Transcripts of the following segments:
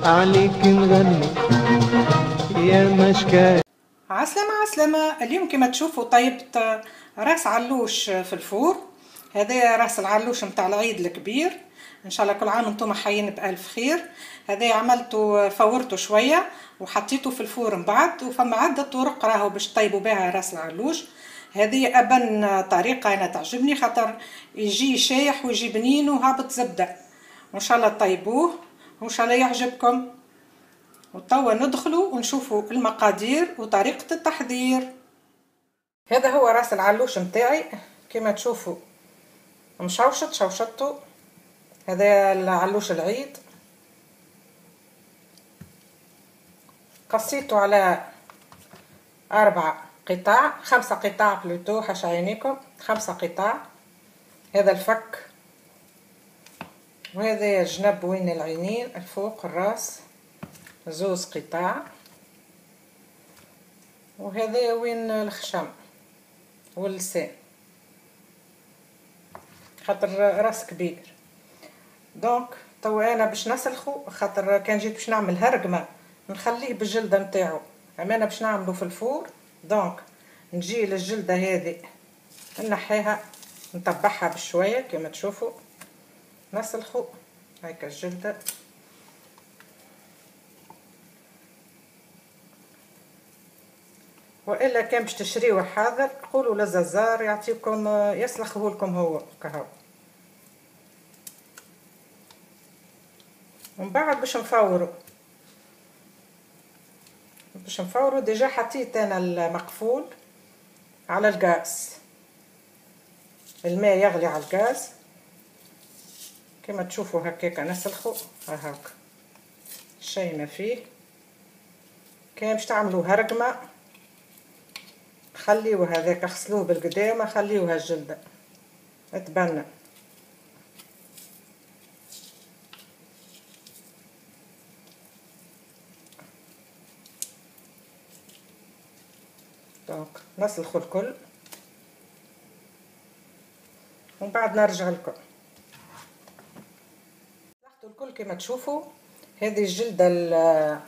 عليك نغني يا مشكاة. عسلامة عسلامة. اليوم كما تشوفوا طيبت راس علوش في ال four. هذا راس العلوش متاع العيد الكبير، ان شاء الله كل عام وانتم حيين بالف خير. هذا عملته فورته شوية وحطيته في ال four من بعد، وفما عده طرق راهو باش طيبوا بها راس العلوش. هذه ابن طريقه انا تعجبني، خاطر يجي شايح ويجي بنين وهابط زبدة، وان شاء الله طيبوه وان شاء الله يعجبكم. وتوا ندخلوا ونشوفوا المقادير وطريقه التحضير. هذا هو راس العلوش متاعي كما تشوفوا مشوشط، شوشطته. هذا العلوش العيد، قصيته على 4 قطع، 5 قطع بلوتو حاشا عينيكم، 5 قطع. هذا الفك وهذا الجنب وين العينين الفوق الراس، 2 قطع، وهذا وين الخشم واللسان خاطر راس كبير. donc توا انا باش نسلخو، خاطر كان جيت باش نعمل هرقمه نخليه بالجلده نتاعو، اما انا باش نعملو في ال four. donc نجي للجلده هذه نحيها نطبعها بشوية كما تشوفوا، نسلخو هيك الجلدة. والا كان باش تشريوه حاضر قولوا للززار يعطيكم يسلخه لكم هو كهو. ومن بعد باش نفورو، déjà حطيت انا المقفول على الغاز، الماء يغلي على الغاز كما تشوفوا هكاك نسلخو هاك شي ما فيه. كان باش تعملوا هرقمه خليوه هذاك، غسلوه بالقدا وما خليوها الجلدة تبنى. donc نسلخو الكل ومن بعد نرجع لكم. سلختو الكل كما تشوفوا. هذه الجلدة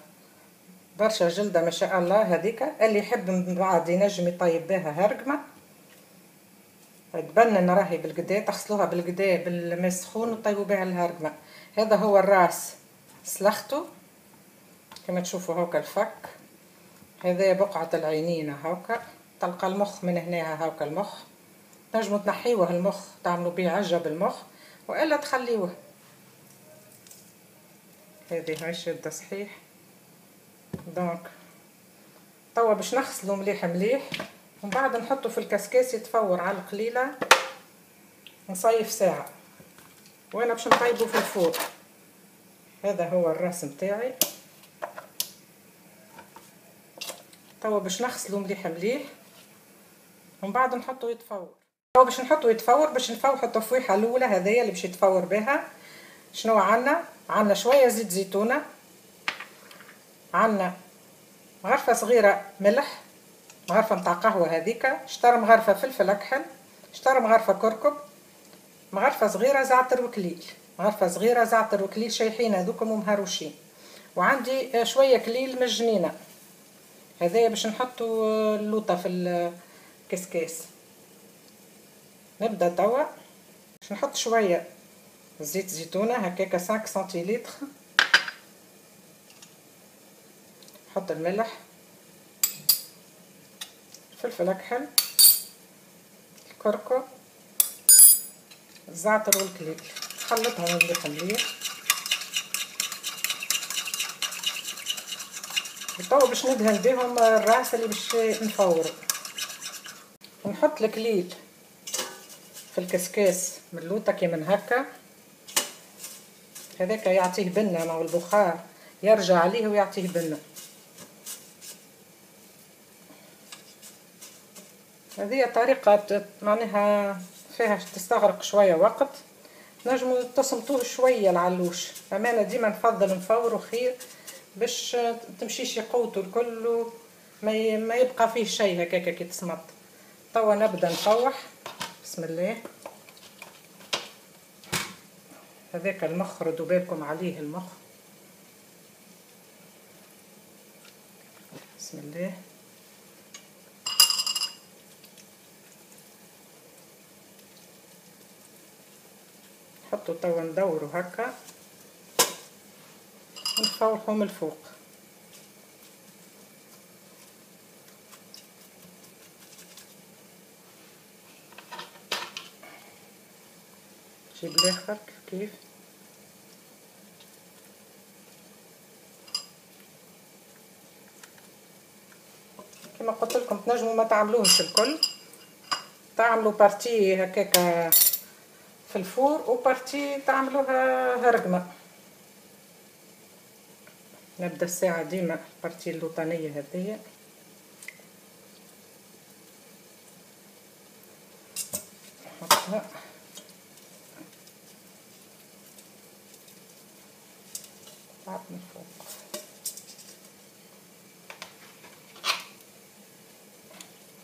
برشا جلده ما شاء الله، هذيك اللي يحب من بعد ينجم يطيب بها هرقمه. تبنن راهي بالقدا، تغسلوها بالقدا بالماء السخون وطيبوا بها الهرقمه. هذا هو الراس سلخته كما تشوفوا هاكا الفك، هذا بقعة العينين هاكا، تلقى المخ من هنا هاكا المخ، تنجموا تنحيوه المخ تعملوا بيه عجة بالمخ والا تخليوه. هذه هاي شده صحيح. donc توا باش نغسلو مليح مليح ومن بعد نحطو في الكسكاس يتفور على القليلة نصيف ساعة، وانا باش نطيبو في ال four. هذا هو الراس متاعي. توا باش نغسلو مليح مليح ومن بعد نحطو يتفور. توا باش نحطو يتفور، باش نفوحو التفويحه الاولى هذايا اللي باش يتفور بها. شنو عندنا؟ عندنا شوية زيت زيتونه، عندنا مغرفه صغيرة ملح، مغرفه متاع قهوة هذيك، شطر مغرفه فلفل اكحل، شطر مغرفه كركب، مغرفه صغيرة زعتر وكليل، مغرفه صغيرة زعتر وكليل شايحين هذوكم ومهروشين، وعندي شوية كليل من الجنينة. هذايا باش نحطو اللوطه في الكسكاس. نبدا توا باش نحط شوية زيت زيتونه هكاكا 5 سنتيلتر، نحط الملح، الفلفل اكحل، الكركم، الزعتر والكليل، نخلطهم مليح مليح. وتوا باش ندهن بهم الراس اللي باش نفورو. نحط الكليل في الكسكاس من اللوطه كي من هكا، هذاك يعطيه بنه مع البخار يرجع عليه ويعطيه بنه. هذه طريقة معناها فيها تستغرق شوية وقت، نجمو تصمتوه شوية العلوش، اما انا ديما نفضل نفورو خير باش تمشيش قوته الكل ما يبقى فيه شيء هكاكا كي تصمت. توا نبدا نفوح، بسم الله. هذاك المخ ردوا بالكم عليه المخ. بسم الله. نحطو توا ندورو هكا ونفوحو من الفوق. نجيب الاخر كيف كيف. كما قلت لكم تنجموا ما تعملوهش الكل، تعملوا partie هكاكا في ال four و partie تعملوها هرقمه. نبدا الساعة ديما ال partie اللوطانيه هذيا. نحطها بعد من فوق.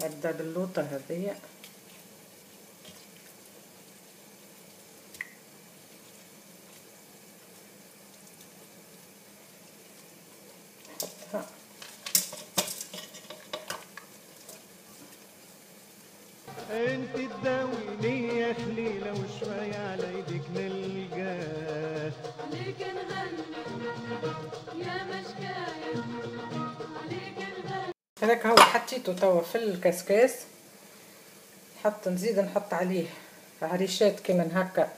نبدا باللوطه هذيا. نحطها انت تداويني يا خليله وشوية على ايدك نلقاه. عليك نغني يا مشكاية، عليك نغني. هذاك هو حطيته توا في الكسكاس. حط نزيد نحط عليه عريشات كيما هكا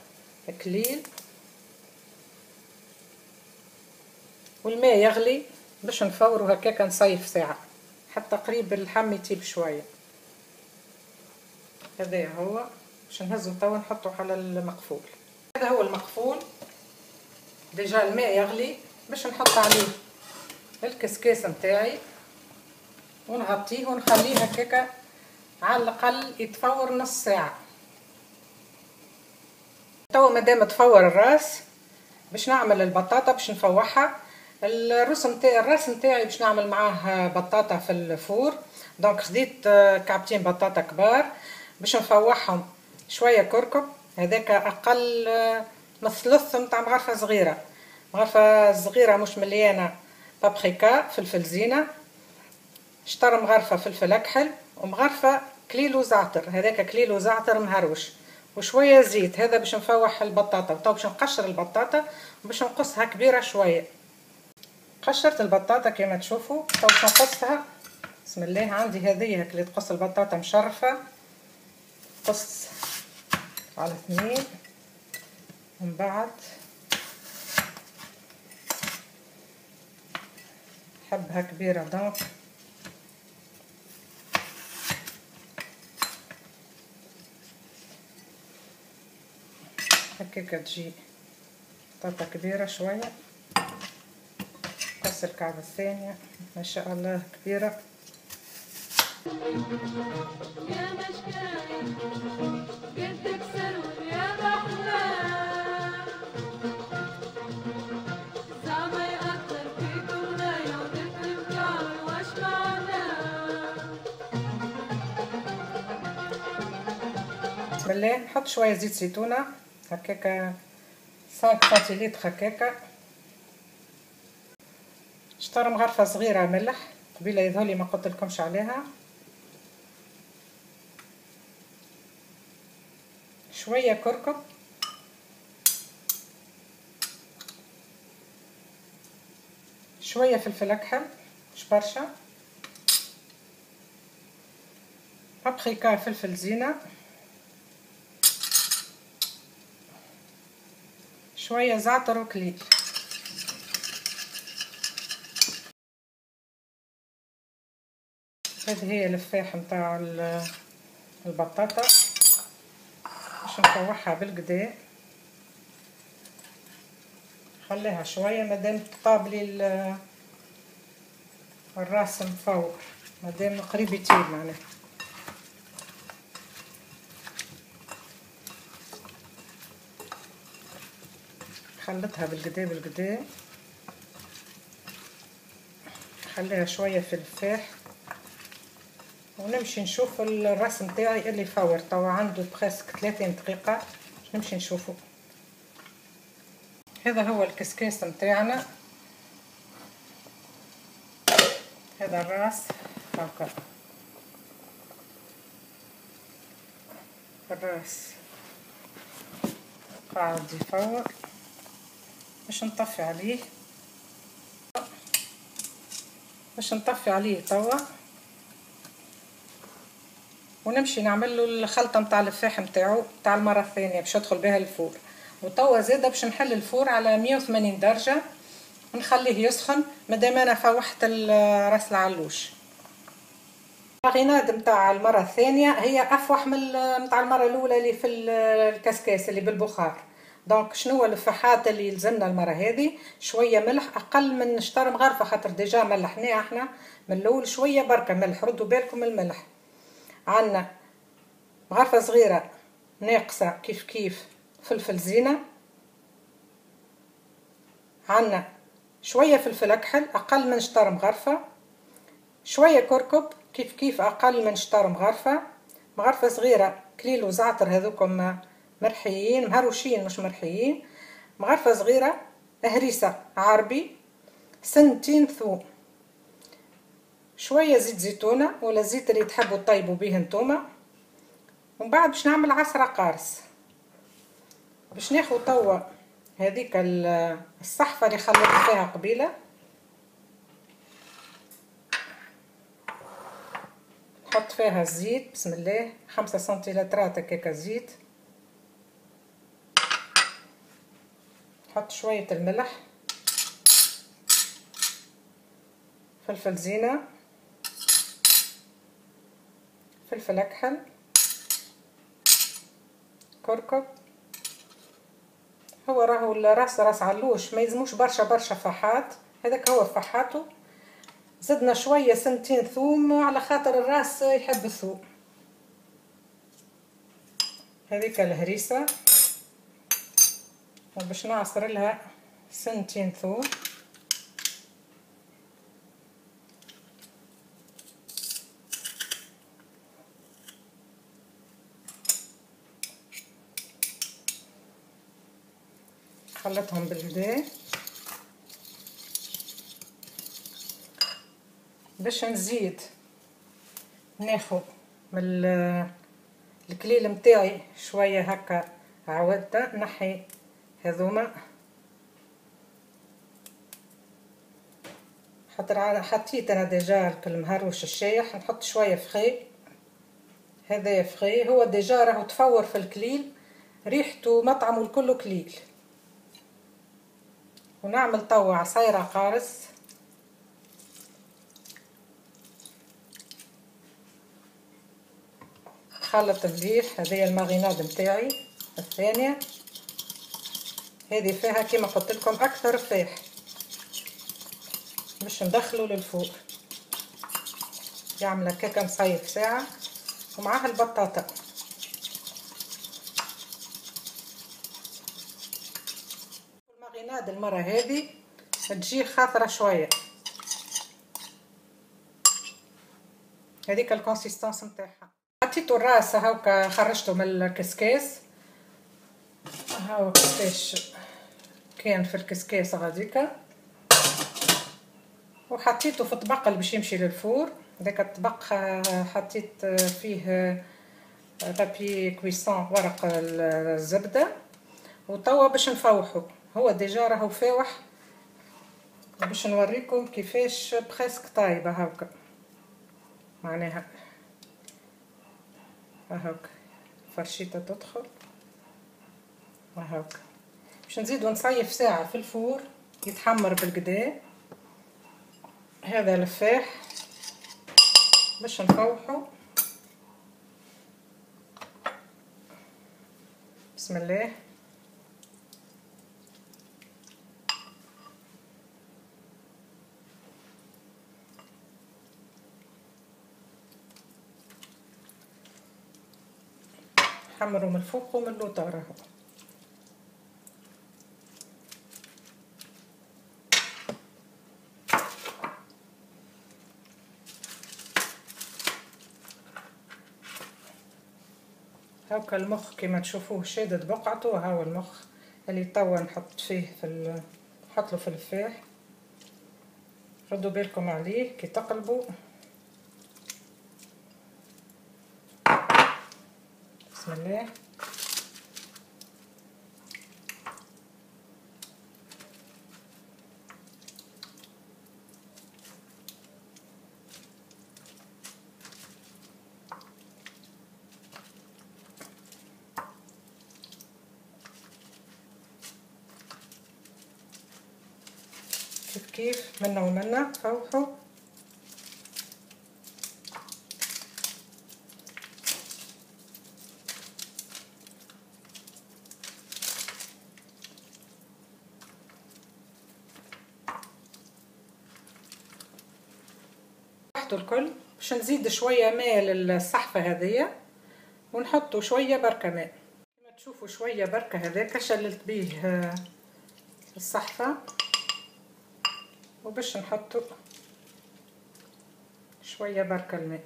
كليل، والماء يغلي باش نفورو هكاكا نصيف ساعة حتى قريب اللحم يطيب شوية. هذا هو باش نهزو توا نحطو على المقفول. هذا هو المقفول déjà الماء يغلي باش نحط عليه الكسكاس نتاعي ونغطيه ونخليه هكاكا على الاقل يتفور نص ساعة. توا مادام تفور الراس باش نعمل البطاطا باش نفوحها. الراس نتاعي باش نعمل معاه بطاطا في ال four. donc خديت كعبتين بطاطا كبار باش نفوحهم شوية كركم، هذاك اقل من ثلث نتاع مغرفه صغيرة، مغرفه صغيرة مش مليانة بابريكا، فلفل زينة، شطر مغرفه فلفل اكحل، ومغرفه كليل وزعتر، هذاك كليل وزعتر مهروش، وشوية زيت. هذا باش نفوح البطاطا. وتو باش نقشر البطاطا وباش نقصها كبيرة شوية. قشرت البطاطا كما تشوفوا، تو باش نقصها. بسم الله. عندي هذه هك اللي تقص البطاطا مشرفة، قص على اثنين، ومن بعد حبها كبيرة دونك هكاك تجي بطاطا كبيرة شوية. قص الكعبة الثانية ما شاء الله كبيرة. يا مشكاية قدك سرور يا رحمن، زعما يأثر فيك غنايا وتفهم كعبي واش معناه. بسم الله. نحط شوية زيت زيتونة هكاكا 5 سنتيلتر هكاكا، شطر مغرفة صغيرة ملح قبيلة يظهر لي ما قلت لكمش عليها، شوية كركم، شوية فلفل اكحل مش برشا، بابريكا فلفل زينة، شوية زعتر وكليل. هذه هي الفاح نتاع البطاطا باش نفوحها بالقدا. خليها شوية مادام طابلي الراس مفور، مادام قريب يطيب معناها. خلطها بالقدا بالقدا، خليها شوية في الفاح، ونمشي نشوف الراس نتاعي اللي فور. توا عنده presque 30 دقيقة، نمشي نشوفه. هذا هو الكسكاس نتاعنا، هذا الراس هكا الراس قاعد يفور، باش نطفي عليه، باش نطفي عليه توا ونمشي نعمل له الخلطة نتاع الفاح نتاعو تاع المرة الثانية باش يدخل بها ال four. وتوا زاده باش نحل ال four على 180 درجه ونخليه يسخن مادام انا فوحت راس العلوش. ال marinade نتاع المرة الثانية هي افوح من نتاع المرة الاولى اللي في الكسكاس اللي بالبخار. donc شنو الفحات اللي يلزمنا المرة هذه؟ شوية ملح، اقل من شطر مغرفه خاطر déjà ملحناه احنا من الاول، شوية بركة ملح، ردوا بالكم من الملح. عندنا مغرفه صغيرة ناقصه كيف كيف فلفل زينة، عندنا شوية فلفل اكحل اقل من شطر مغرفه، شوية كركب كيف كيف اقل من شطر مغرفه، مغرفه صغيرة كليل وزعتر هذوكم مرحيين مهروشين مش مرحيين، مغرفه صغيرة هريسه عربي، سنتين ثوم، شوية زيت زيتونه ولا زيت اللي تحبوا تطيبوا به نتوما. ومن بعد باش نعمل عصره قارص. باش ناخذ توا هذيك الصحفه اللي خلطت فيها قبيلة، نحط فيها الزيت، بسم الله، 5 سنتيلترات هكاكا زيت، نحط شوية الملح، فلفل زينة، فلفل اكحل، كركب. هو راهو الراس راس علوش ما يلزموش برشا برشا فحات، هذاك هو فحاته. زدنا شوية سنتين ثوم على خاطر الراس يحب الثوم. هذيك الهريسه وباش نعصر لها سنتين ثوم. خلطهم بالكدا. باش نزيد ناخذ من الكليل متاعي شوية هكا عودته، نحي هذوما خاطر حطيت انا déjà المهروش الشايح، نحط شوية frais. هذايا frais هو déjà راهو تفور في الكليل، ريحته مطعمه الكل كليل. ونعمل توا عصيره قارص، خلط مليح. هذه ال marinade نتاعي الثانية، هذه فيها كما قلت لكم اكثر فاح باش ندخلو لل four، يعمل هكاكا نصيف ساعة، ومعاها البطاطا. ال marinade المرة هذه تجي خاثره شوية، هذيك ال consistance نتاعها. حطيتو الراس هاكا خرجته من الكسكاس، هاو كيفاش كان في الكسكاس غاديكا، وحطيته في الطبق اللي باش يمشي لل four. داك الطبق حطيت فيه papier cuisson ورق الزبدة. وتوا باش نفوحو، هو déjà راهو فاوح، باش نوريكم كيفاش presque طايبه هاكا، معناها هاكا فرشيطه تدخل هاكا. باش نزيدو نصيف ساعة في ال four يتحمر بالكدا. هذا الفاح باش نفوحو، بسم الله. حمروا من الفوق ومن اللوطه راهو. هاكا المخ كما تشوفوه شادد بقعته، هاو المخ اللي توا نحط فيه في نحط له في الفاح. ردوا بالكم عليه كي تقلبوا. بسم الله. كيف كيف منا ومنا فوحوا. نحطوا الكل. باش نزيد شوية ماء للصحفه هذيا ونحطوا شوية بركة ماء. كما تشوفوا شوية بركة هذاك شللت بيه الصحفه، وباش نحطو شوية بركة الماء،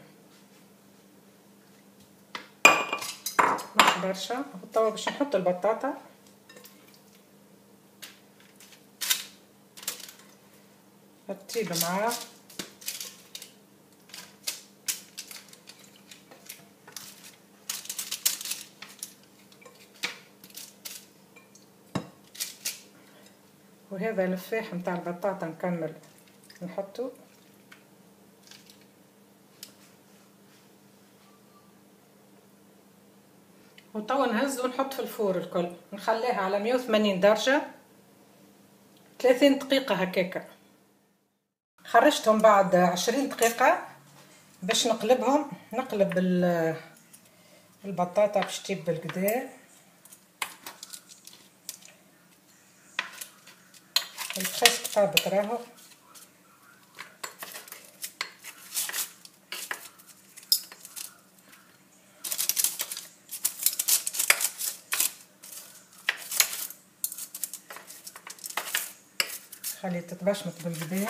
مش برشا. وتوا باش نحط البطاطا. تطيب معاه. وهذا الفاح متاع البطاطا نكمل نحطه. وتوا نهز ونحط في ال four الكل، نخليها على 180 درجة 30 دقيقة هكاكا. خرجتهم بعد 20 دقيقة باش نقلبهم. نقلب البطاطا باش تطيب بالكدا. الفريسك طابت راهو. خليه تتبشمط بالكدا.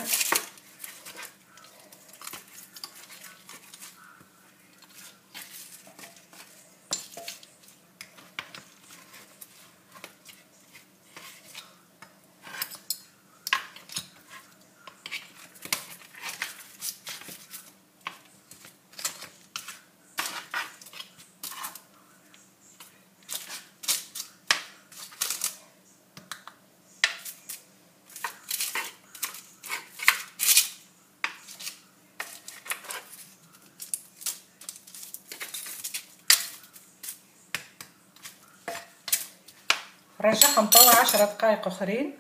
رجعهم توا 10 دقائق اخرين.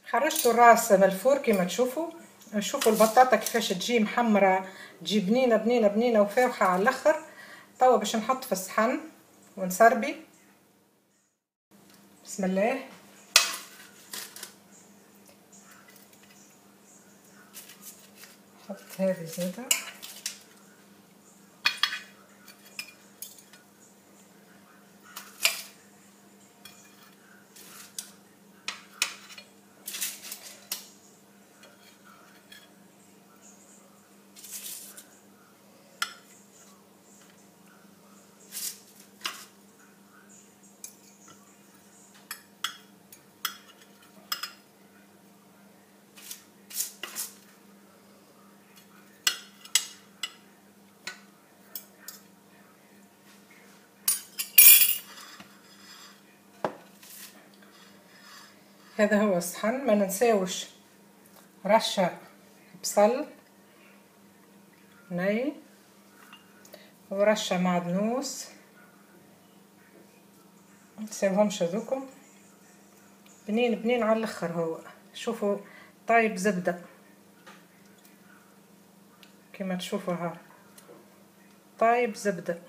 خرجتوا الراس من ال four كما تشوفوا. شوفوا البطاطا كيفاش تجي محمرة، تجي بنينه بنينه بنينه وفاوحه على الاخر. توا باش نحط في الصحن ونسربي. بسم الله. نحط هذه زاده. هذا هو الصحن. ما ننساوش رشة بصل ني ورشة معدنوس، ما تنساوهمش هذوكم. بنين بنين على الاخر هو. شوفوا طايب زبدة كما تشوفوا، ها طايب زبدة.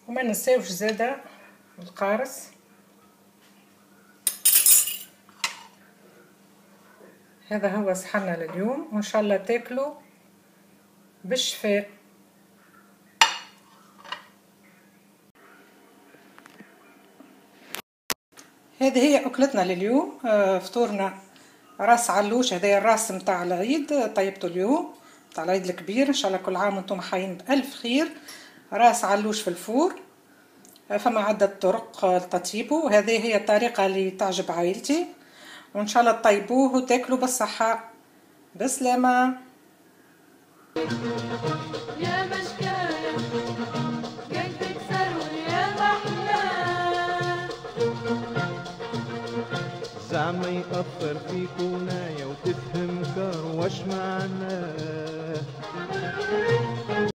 وما ننساوش زاده القارص. هذا هو صحننا لليوم، وان شاء الله تاكلوا بالشفاء. هذه هي اكلتنا لليوم. فطورنا راس علوش، هذا الراس متاع العيد طيبته اليوم متاع العيد الكبير. ان شاء الله كل عام وانتم حيين بالف خير. راس علوش في ال four. فما عدة طرق لتطيبه، هذه هي الطريقة اللي تعجب عائلتي، وان شاء الله تطيبوه وتاكلوا بالصحة. بسلامة. يا مشكاية قلبك سرور يا محلاه، زعما يأثر فيك ونايا وتفهم كار واش معناه.